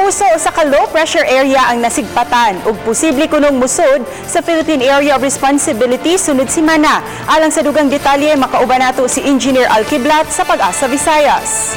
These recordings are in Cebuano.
Kapuso, usa ka low pressure area ang nasigpatan ug posible kunong musod sa Philippine Area of Responsibility sunod semana. Alang sa dugang detalye, makauban nato si Engineer Al Kiblat sa Pag-asa Visayas.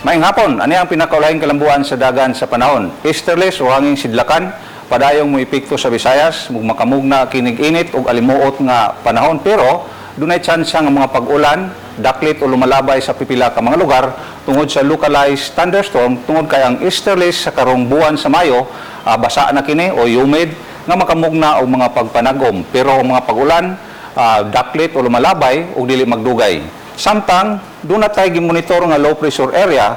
Maayong hapon, ani ang pinakaulahing kalambuan sa dagan sa panahon. Easterlies o hanging sidlakan, padayong moepekto sa Visayas, ug makamugna kinig init ug alimuot nga panahon, pero dunay tsansa nga mga pag-ulan, daklit o lumalabay sa pipila ka mga lugar tungod sa localized thunderstorm, tungod kay ang easterlies sa karong buwan sa Mayo, basa na kini o humid nga makamugna og mga pagpanagom, pero ang mga pag-ulan, daklit o lumalabay ug dili magdugay. Samtang duna tay gimonitor nga low pressure area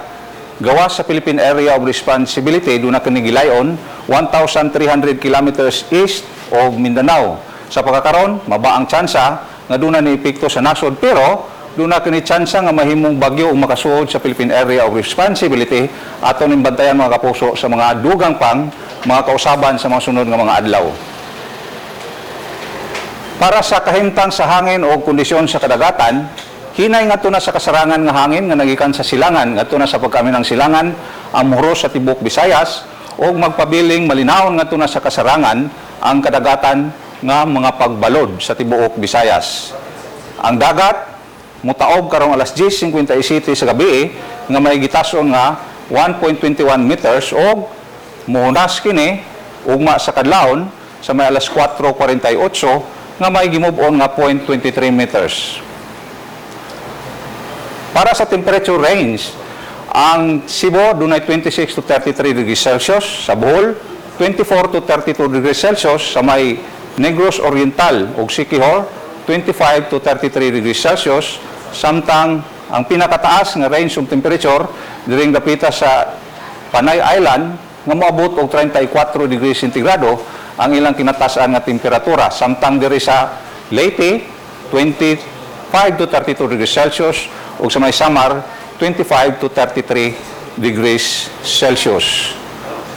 gawas sa Philippine Area of Responsibility, duna kini gilayon 1,300 kilometers east of Mindanao. Sa pagkakaron, maba ang tsansa nga duna ni epekto sa nasod, pero duna kini tsansa nga mahimong bagyo ug makasuod sa Philippine Area of Responsibility. Ato ning bantayan, mga kapuso, sa mga dugang pang mga kausaban sa mga sunod nga mga adlaw. Para sa kahimtang sa hangin o kondisyon sa kadagatan, hinay ngadto na sa kasarangan nga hangin nga nagikan sa silangan ngadto na sa pagkaaminang silangan ang muhros sa tibok Visayas ug magpabiling malinawon ngadto na sa kasarangan ang kadagatan nga mga pagbalod sa tibuok Visayas. Ang dagat mutaob karong alas 10:57 sa gabi nga may gitason nga 1.21 meters og muhunas kini ugma sa kadlawon sa may alas 4:48 nga may gimove-on nga 0.23 meters. Para sa temperature range, ang Cebu dunay 26 to 33 degrees Celsius, sa Bohol 24 to 32 degrees Celsius, sa may Negros Oriental ug Siquijor 25 to 33 degrees Celsius, samtang ang pinakataas nga range of temperature diring dapita sa Panay Island nga moabot og 34 degrees centigrado ang ilang kinatasan nga temperatura, samtang diri sa Leyte 25 to 32 degrees Celsius ug sa may Samar 25 to 33 degrees Celsius.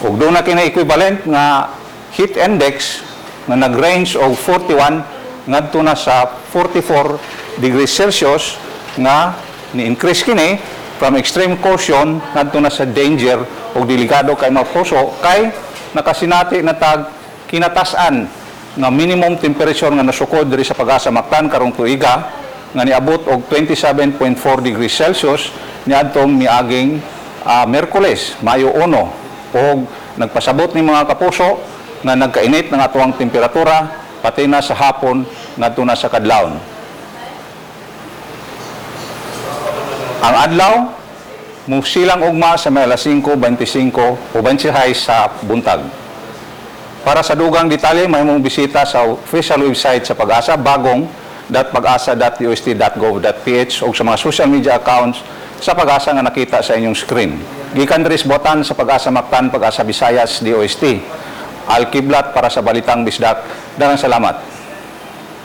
Ug duna kini equivalent nga heat index nga nag-range og 41 ngadto na sa 44 degrees Celsius nga ni-increase kini from extreme caution ngadto na sa danger ug delikado kay, mga kapuso, kay nakasinati na tag kinatasan nga minimum temperature nga nasukod diri sa Pag-asa Mactan karong tuiga nga niabot og 27.4 degrees Celsius niadtong miaging Miyerkules, Mayo 1, ug nagpasabot ni, mga kapuso, nga nagkainit ng atuang temperatura pati na sa hapon ngadto na sa kadlawon. Ang adlaw musilang ugma sa may alas 5:25 o 26 sa buntag. Para sa dugang detalye, mahimong bisita sa official website sa Pag-asa, bagong.pagasa.dost.gov.ph o sa mga social media accounts sa Pag-asa nga nakita sa inyong screen. Gikan diri sa Botan sa Pag-asa Mactan, Pag-asa Visayas, DOST. Al Kiblat para sa Balitang Bisdak. Daghang salamat.